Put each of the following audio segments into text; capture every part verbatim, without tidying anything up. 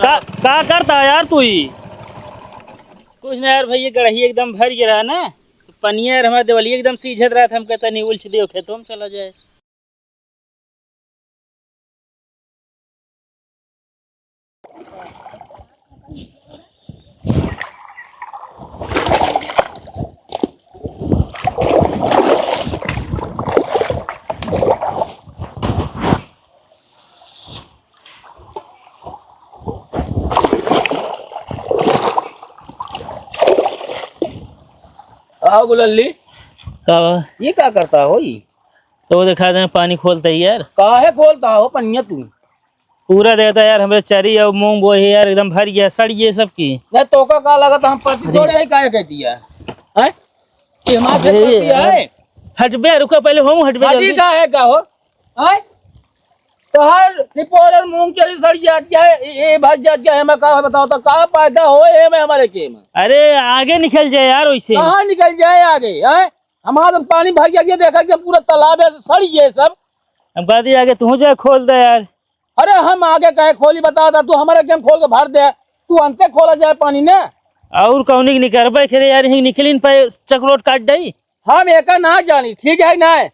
का, का करता है यार तू ही? कुछ ना यार भाई, ये गड़ही एकदम भर गया रहा ना, तो पनिया यार हमारे देवलिया एकदम सीझत रहा था, हम कहता नहीं उलछ दियो खेतों में चला जाए। आओ गुलल्ली। का बा? ये का करता हो ई? तो देखा दे, पानी खोलता ही यार। काहे खोलता हो पनिया तू? पूरा देता यार, हमरे चरी और मूंग बोए है यार, एकदम भर गया, सड़ गया सब की। नहीं तो का, का लगत हम पति अरे। थोड़े ही काहे कहती है? हैं? ये हमारे अरे पति यार। है? हटबे, रुको पहले, हम हटबे हाजी जल्दी। का है, का हो? हैं? तो हर सिपोरल मूंग चरी सड़ जात है, ये, ये भर जात है, मैं का बताओ तो का पैदा हो ये में हमारे के में? अरे आगे निकल जाए यार वैसे। कहाँ निकल जाए आगे, हैं? हमारा तो पानी भर गया, ये देखा कि पूरा तालाब है, सड़ गया सब। हम कह दिया आगे तू जाए खोल दे यार। अरे हम आगे काहे खोली, बता दा, तू हमारे के में खोल के भर दे, तू अंते खोला जाए पानी ने। और कौनी के निकरबे करे यार, हिंग निकलिन पे चकरोट काट दई। हम एका ना जानी, ठीक है ना?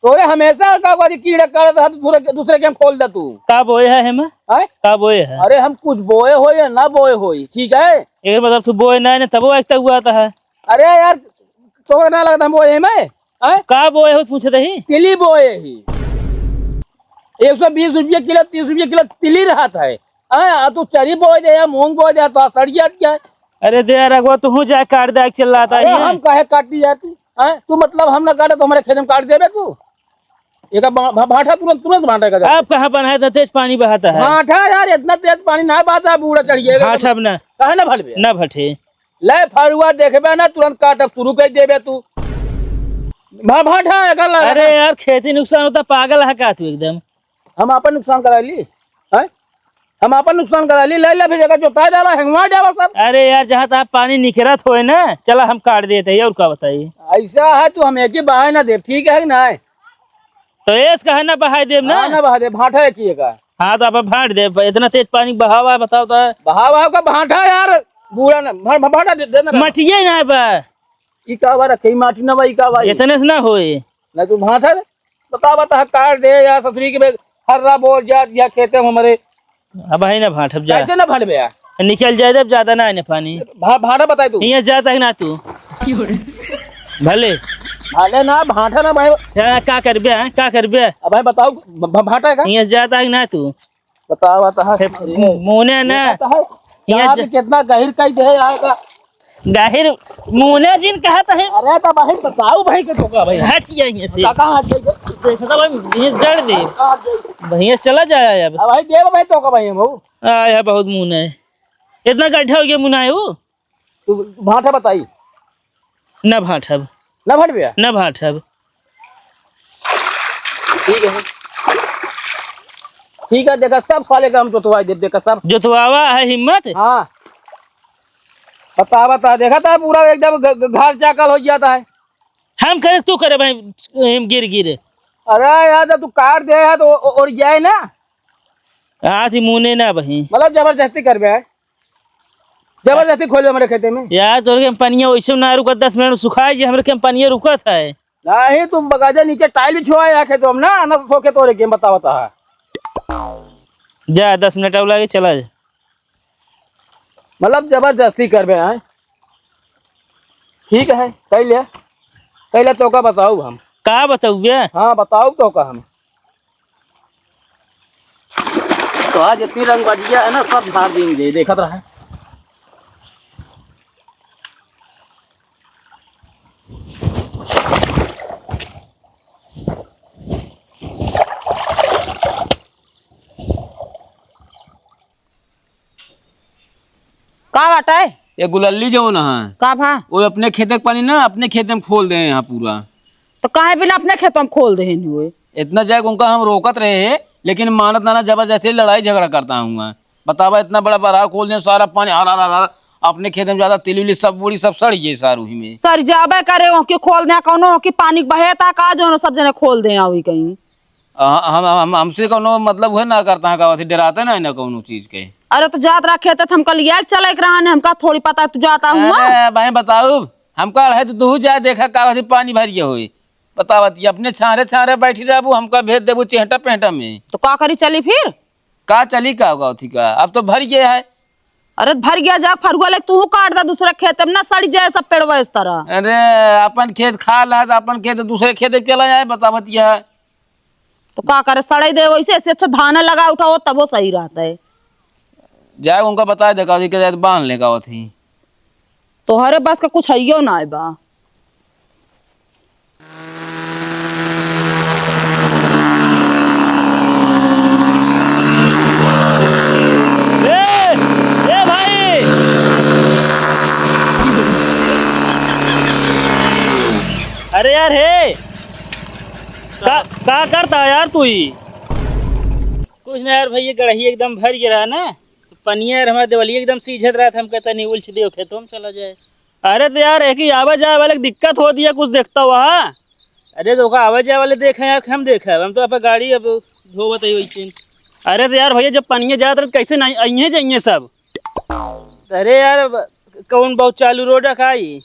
तोरे हमेशा का बारी कीड़ा काटत है, दूसरे के, दूसरे के में खोल दे तू। का बोए है हेमा? आय? का बोए है? अरे हम कुछ बोए होई या ना बोए होई, ठीक है? एकर मतलब तू बोए ना, ना तबो एक तक हुआ था है। अरे यार, तोहरा ना लगता हम बोए हैं मैं? हैं? का बोए हो पूछत ही? तिली बोए ही। एक सौ बीस रुपया किलो, तीस रुपया किलो तिली रहत है। हैं? आ तू चरी बोए दे या मूंग बोए दे, तो सड़ जात क्या है? अरे दे यार, अगवा तू हूँ जाए काट दे, आग चिल्लाता अरे है। हम काहे काटी जाए तू? हैं? तू मतलब हम ना काटे तो हमारे खेत में काट देबे तू? एका भा-, भा-, भाटा तुरंत, तुरंत भाटा का जाए। अब कहाँ बना है, इतना तेज पानी बहाता है। भाटा यार, इतना तेज पानी ना बहाता, बूढ़ा चढ़िए। भाट अब ना। काहे ना भटबे? ना भटे। ले फरुआ देखबे ना, तुरंत काटब शुरू कर देबे तू। भा-, भाटा है, कर लगा अरे ना। यार, खेती नुकसान होता, पागल है का तू एकदम? हम आपन नुकसान करा ली, हैं? हम आपन नुकसान करा ली, ले ले फिर जगह जोताई डाला, हेंगवा डाला सब। अरे यार, जहाँ तहाँ पानी निकरत होए ना, चला हम काट देते हैं, और का बताई? ऐसा है तू हम एक ही बहाए ना देब, ठीक है कि नहीं? तो एस कहे ना बहाए देब ना? हाँ, ना बहाए देब, भाटा है कि का? हाँ, तो अब भाट देब, इतना तेज पानी बहावा है, बताओ तो। बहावा का भाटा यार, बूढ़ा ना, भा-, भा-, भाटा दे, दे ना। मटिए ना बा। ई का बा रखे, ई माटी ना बा, ई का बा ई? इतने से ना होए। ना तू भाटा दे। बतावा तो काट दे यार, ससुरी के बे-, हर्रा बोल जात या खेते में हमरे। अब है ना भाटब जा। कैसे ना भाटबे यार? निकल जाए, जब ज्यादा ना आने पानी। भा-, भाटा बताए तू। यहाँ जाता है ना तू। भले। भले ना, भाटा ना भाई। यार, का करबे, हैं? का करबे? अब भाई बताओ, भ-, भ-, भाटा है का? यहाँ जाता है ना तू। बतावा तो है। हे, मुने ना। देखा तो है। यहाँ यहाँ पे ज- कितना गहिर कई दे आएगा। गहिर मुने जिन कहत है। अरे तो भाई बताओ भाई के तो का भाई। हट जाइए से। का, कहाँ हट जाइए? देखा था भाई, ये जड़ दे। कहाँ हट जाइए? भैया चला जाए अब। अब भाई देव भाई तो का भाई हम हो। आया बहुत मुने है। इतना गड्ढा हो गया मुना है वो। तू भाटा बताई। ना भाटब। ना भाटबे? ना भाटब। ठीक है। ठीक है, देखा सब साले का हम जोतवाई देब, देखा सब। जोतवावा है हिम्मत? हाँ। बता, बता, देखा था पूरा एकदम घ-, घ-, घर चाकल हो जाता है। हम करे, तू करे भाई, हम गिर गिर। अरे यार, जब तू काट दे है तो ओ-, ओ-, और जाए ना। आज ही मुने ना बही। मतलब जबरदस्ती करबे है। जबरदस्ती खोलबे हमरे खेते में। यार, तोरे के पनिया वैसे ना रुका, दस मिनट में सुखाए जे, हमरे के पनिया रुका था है। नहीं, तू बकायदा नीचे टाइल बिछवाए आके तो हम ना, ना सो के तोरे के बतावत है। जा, दस मिनट और लागे, चला जा। मतलब जबरदस्ती करबे हैं। ठीक है, कह ले, कह ले, तो का बताऊ हम। का बताऊ बे? हाँ, बताऊ तो का हम। तो आज इतनी रंगबाजिया है ना, सब झाड़ देंगे, देखत रहे। का बाटे? ये गुलल्ली जौन है, का भा? वो अपने खेते के पानी ना अपने खेते में खोल दे यहाँ पूरा। तो काहे बिना अपने खेतों में खोल दे हुए? इतना जाए उनका हम रोकत रहे, लेकिन मानत ना, ना, जबरदस्ती लड़ाई झगड़ा करता हूँ। बतावा, इतना बड़ा बराव खोल दे, सारा पानी हरा हरा हरा, अपने खेत में ज्यादा तिल उली सब बूढ़ी सब सड़ गई सारू ही में। सर जाबे करे, ओके खोल दे, कौनो ओके पानी बहे ता का, जौन सब जने खोल दे, आवी कहीं। हम, हम, हम, हमसे कौनो मतलब हुए ना करता है, का होती, डराते ना है ना कौनो चीज के। अरे तो जात रहा खेते, तो हमका लिया के चले के रहा ने, हमका थोड़ी पता है तू जाता हुआ। अरे भाई बताऊ, हमका है तो तू जाए देखा का होती, पानी भर गया होई। बतावत ये अपने छारे छारे बैठी रहबू, हमका भेज देबू चेहटा पेहटा में। तो का करी चली फिर? का चली का होगा होती का, अब तो भर गया है। अरे भर गया, जा फरुआ लेके तू काट दे दूसरे खेत में, ना सड़ जाए सब पेड़वा इस तरह। अरे अपन खेत खा ला तो अपन खेत दूसरे खेत में चला जाए, बतावत यह। तो का करे, सड़े दे वैसे, इससे अच्छा धान लगा उठाओ तब वो सही रहता है। जाए उनका बता दे का, कि बांध लेगा होती। तोहरे बस का कुछ हइयो ना है बा। ए, ए भाई! अरे यार, हे! का, का करता है यार तू ही? कुछ ना यार भाई, ये गड़ही एकदम भर गया रहा ना, तो पनिया यार हमारे देवलिया एकदम सीझत रहा था, हम कहता नहीं उलझ दियो खेतों में चला जाए। अरे तो यार, एक ही आवे जाए वाले की दिक्कत होती है, कुछ देखता हुआ। अरे तो ओका आवे जाए वाले देखे हैं, हम देखे, हम तो आप गाड़ी अब धोवत है वैसे। अरे तो यार भैया, जब पनिया जात रहे, कैसे नहीं अइहे जाइए सब? अरे यार, अब कौन बहुत चालू रोड है का ई?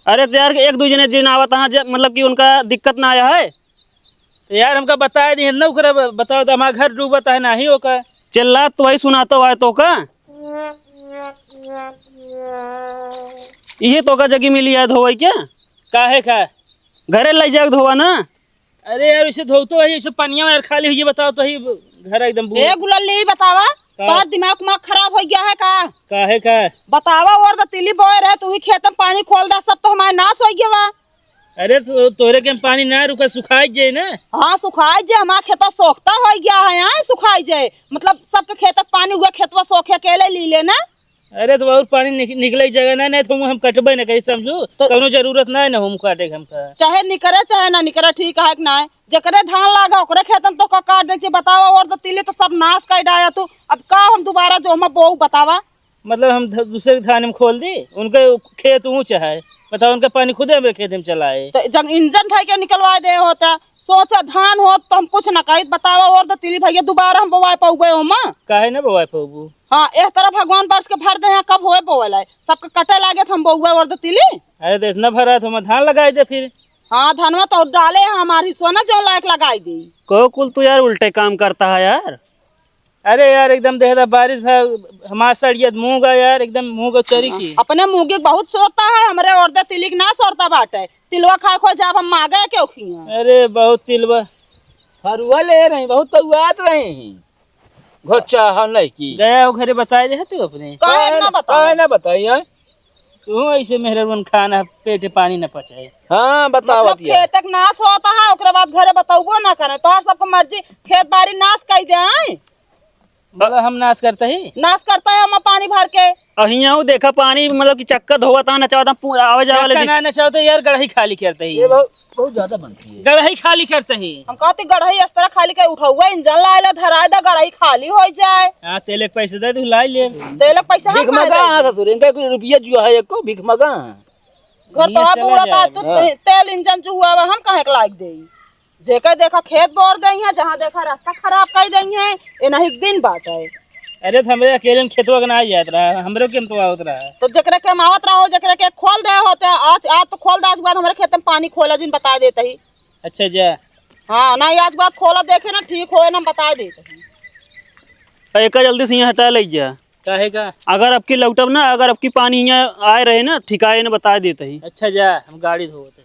अरे तो यार, एक दो जने जिन आवत हैं, जे, मतलब कि उनका दिक्कत ना आया है। तो यार, हमका बताए नहीं, ना ओकरा ब-, बताओ तो हमारा घर डूबत है, ना ही ओका। चिल्ला तो वही सुनाता हुआ है तो का? इहे तो का जगह मिली है धोवे के? काहे का? घरे ले जाके धोवा ना। अरे यार, इसे धोतो है, इसे पनिया में यार खाली हुई, ये बताओ तो ही घर एकदम बू-, ए गुलाल, ले ही बतावा, का? तोहर दिमाग उमाग खराब हो गया है का? काहे का? बतावा, और तो तिली बोए रहे, तू ही खेत में पानी खोल दा, सब तो हमारे नाश हो गया वा। अरे तो तोरे के पानी ना रुका, सुखाई जाए ना। हाँ, सुखाई जाए, हमार खेतवा सोखता हो गया है, हाँ, सुखाई जाए, मतलब सबके खेत के पानी हुआ, खेतवा सोखे अकेले ली ले ना। अरे तो और पानी निक-, निकले की जगह ना, नहीं तो हम कटबे ना करी, समझू, तो कौनो जरूरत ना है ना हम काटे के हमका। चाहे निकरे चाहे ना निकरे, ठीक है कि ना? जेकरे धान लागा ओकरे खेतन तो का काट दे, बतावा, और तो तिली तो सब नाश कर डाया तू। अब का हम दोबारा जो हम बोऊ बतावा? मतलब हम ध-, दूसरे के धान में खोल दी, उनके खेत ऊंच है, बताओ, उनका पानी खुदे हमरे खेत में चला है। तो जब इंजन था के निकलवा दे होता, सोचा धान होत तो हम कुछ ना कहित, बतावा, और तो तिली भैया दोबारा हम बोवाए पउबे ओमा? काहे ना बोवाए पउबू? हाँ, एह तरह भगवान बरस के भर दे, यहाँ कब होए बोवल है, सबके कटे लागे तो हम बोवाए और तो तिली। अरे तो इतना भरा तो हम धान लगाई दे फिर। हाँ, धनवा तो डाले हैं हमार हिस्सा ना, जो लायक लगाई दी। को कुल तू यार उल्टे काम करता है यार। अरे यार, एकदम देख रहा बारिश भा, हमार सड़ियत मूंग आ यार, एकदम मूंग चरी की। अपने मूंगी बहुत सोरता है, हमरे ओरदे तिलिक ना सोरता बाटे। तिलवा खाए खो जाब हम मागे क्यों खिया? अरे बहुत तिलवा। फरुआ ले रही, बहुत तउआत रही। घोचा हम नहीं की। गया वो घरे बताए दे तू अपने। काहे ना बताओ? काहे ना बताई है? तू ऐसे मेहरबन खाना पेट पानी न पचाए। हाँ, बताओ मतलब बतिया। खेत के नाश होता है, ओकरे बाद घरे बतौबो ना करे। तोहर सबके मर्जी, खेत बाड़ी नाश कई दे हैं। मतलब हम नाश करते ही? नाश करते हैं हम पानी भर के। अहियाँ देखा पानी मतलब कि चक्का धोवत है, नचावत है, पू-, आवे जावे वाले चक्का दिख- ना नचावते यार, गड़ही खाली करते ही। ये बहुत, बहुत ज्यादा बनती है। गड़ही खाली करते ही। हम कहते गड़ही इस तरह खाली के उठौआ इंजन लाए ला, धराए दा, गड़ही खाली हो जाए। हाँ, तेल एक पैसे दे, तू लाई ले। तेल एक पैसे हम भीख काहे मंगा, देंगे? हाँ ससुर, इनका कोई रुपया जो है एको भीख मंगा। घर ये तो हम चला उड़ता, जाए। तू हाँ। ते-, तेल इंजन जो हुआ हम काहे के लाग देई? जेकर देखा खेत बोर देई है, जहाँ देखा रास्ता खराब कर देई है, ये नहीं एक दिन बात है। अरे तो हमरे अकेले में खेतवा के ना जात रहा, हमरे के में तो आवत रहा। तो जेकरे के मावत रहो, जेकरे के खोल दे होते, आज, आज तो खोल दे, आज के बाद हमरे खेत में पानी खोला जिन बता देते ही। अच्छा जा। हाँ, ना आज के बाद खोला देखे ना, ठीक होए ना बता देते ही। एका जल्दी से यहाँ हटा ले जा। काहे का? अगर अब की लौटब ना, अगर अब की पानी यहाँ आए रहे ना, ठिकाए ना बता देते ही। अच्छा जा, हम गाड़ी धोवत हई।